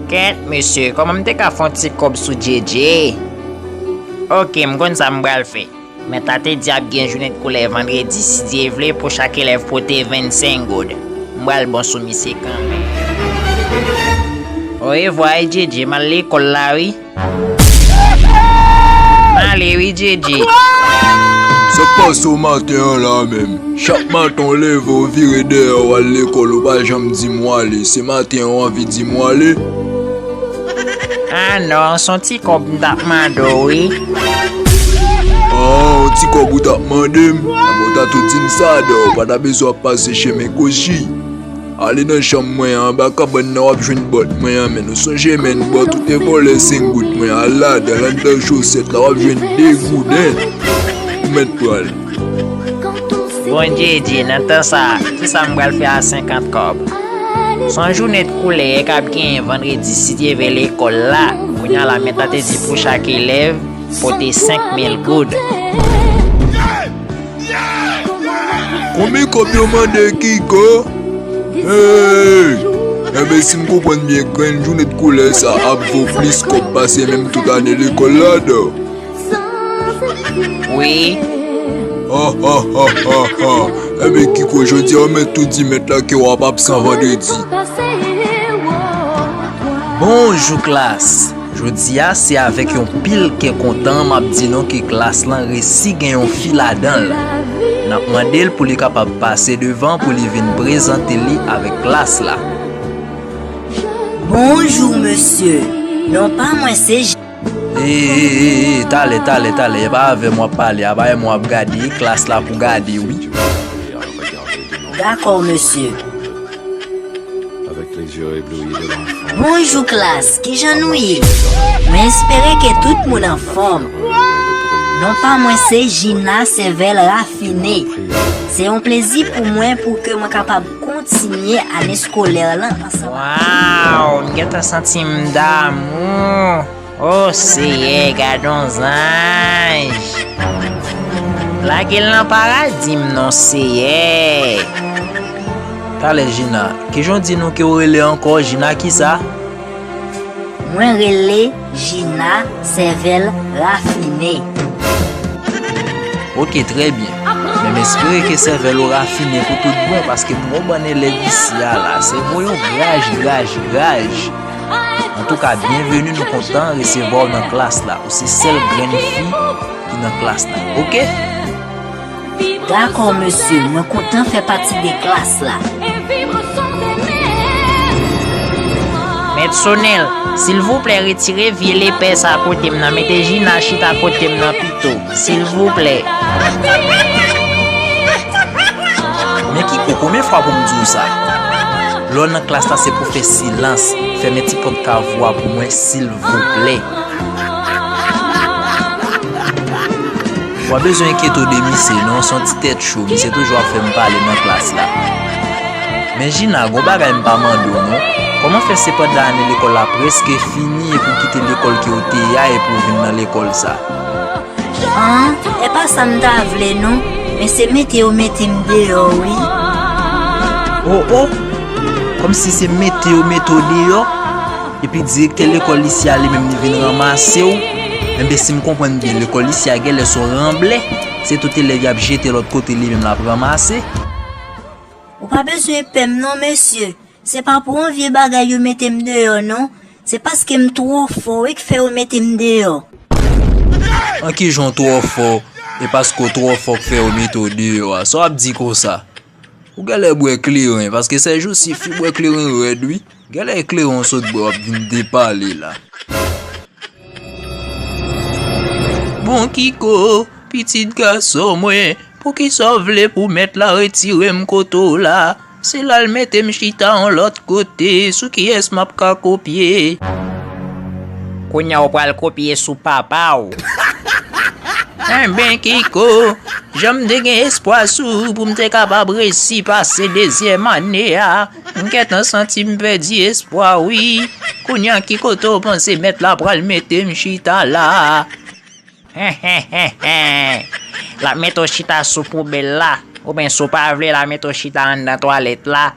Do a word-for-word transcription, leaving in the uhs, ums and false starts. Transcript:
Kèt, mesye, kòman m te ka fè yon ti kòb sou Djedje? Oke, m konn sa m pral fè. Mèt la te di ap gen jounen de koulè vandredi, si Dye vle, pou chak elèv pote vennsenk goud. M pral bon sou misye kanmenm. Orevwa, e Djedje, m al lekòl la, wi. M ale, wi, Djedje. Sa k pase w maten an la menm? Chak maten w leve, w vire dèyè, w al lekòl, ou pa janm di m w ale. Se maten an w anvi di m w ale? Ah non, se yon ti kòb m t ap mande w, wi. Ah, yon ti kòb ou t ap mande m? Enben, w ta tou di m sa, dan, ou pa ta bezwen ap pase chemen Kochi. Ale nan chanm mwen an, anba kabann nan, w ap jwenn bòt mwen an, men nou sonje, men bòt ou te vòlè senk goud mwen an, al ladan l, anndan chosèt la, w ap jwenn de gouden. Ou mèt pran l. Bon Djedje, nan tan sa, kisa m pral fè a senkant kòb? Se yon jounen de koulè k ap genyen vandredi, si Dye vle, lekòl la. Kounye a la, mèt la te di pou chak elèv pote senk mil goud. Konbyen kòb yo mande, Kiko? Hey! Enben, si m konprann byen, grenn jounen de koulè sa ap vo plis kòb pase menm tout ane lekòl la, dan. Wi. Ha, ha, ha, ha, ha. Enben, Kiko, jodi a, ou mèt tou di mèt la ke w ap absan vandredi. Bonjou, klas. Jodi a, se avèk yon pil kè kontan m ap di nou ke klas lan resi gen yon fi ladan l. N ap mande l pou li kapab pase devan pou li vin prezante li avèk klas la. Bonjou, mesye. Non pa mwen se J. E, e, e, e, talè, talè, talè, e pa avè m w ap pale, a pa avè m w ap gade, e klas la pou gade, wi. Dakò, mesye. Bonjou, klas. Kijan nou ye? Mwen espere ke tout moun anfòm. Non pa mwen se Jina Sèvèl Rafine. Se yon plezi pou mwen pou ke mwen kapab kontinye ane eskolè lan ansanm. Waw, m gentan santi m damou. O Seyè, gad on zanj. Lage l nan paradi m non, Seyè. Talè, Jina. Kijan w di nou ke w rele ankò, Jina kisa? Mwen rele Jina Sèvèl Rafine. Oke, trè byen. Men m espere ke sèvèl ou rafine pou tout bon, paske m wè w bann elèv isi a la, se voye w graj, graj, graj. Antouka, byenveni, nou kontan resevwa w nan klas la. Ou se sèl grenn fi ki nan klas la, oke? Dakò, mesye, mwen kontan fè pati de klas la. Mèt Sonèl, silvouplè, retire vye lepè sa kote m nan, mete Jina chita kote m nan pito, silvouplè. Men Kiko, konbyen fwa pou m di w sa? Lè w nan klas la, se pou fè silans, fèmen ti pòt kavo a pou mwen, silvouplè. W pa bezwen enkyete w de misye non, se yon ti tèt cho, misye toujou ap fè m pale nan klas la. Men Jina, gon bagay m pa mande w non. Kòman fè se pandan ane lekòl la prèske fini epi w kite lekòl ke w te ye a epi w vin nan lekòl sa? An, e pa sa m ta vle non, men se mete yo mete m deyò wi. O o! Kòmsi se mete yo mete w deyò? Epi direktè lekòl isi a li menm li vin ranmase w. Enben si m konprann byen, lekòl isi a genlè se yon ranblè. Se tout elèv y ap jete lòt kote li menm l ap ranmase. Ou pa bezwen pè m non mesye. Se pa pou yon vye bagay yo mete m deyò non. Se paske m twò fò wi k fè yo mete m deyò. An kijan w twò fò? E paske w twò fò k fè yo mete w deyò a? Sa w ap di konsa? Ou genlè bwè kleren, paske sèjousi fi bwè kleren rèd wi. Genlè e kleren w sot bwè w ap vin depale la. Bon Kiko, pitit gason mwen, poukisa w vle pou mèt la retire m kote w la? Se l al mete m chita yon lòt kote, sou kiyès m ap ka kopye? Kounye a w pral kopye sou papa w. Enben Kiko, jan m te gen espwa sou ou pou m te kapab resi pase dezyèm ane a, m gentan santi m pèdi espwa wi. Kounye a ki kote w panse mèt la pral mete m chita la? L ap mete w chita sou poubèl la, oubyen si w pa vle l ap mete w chita anndan twalèt la.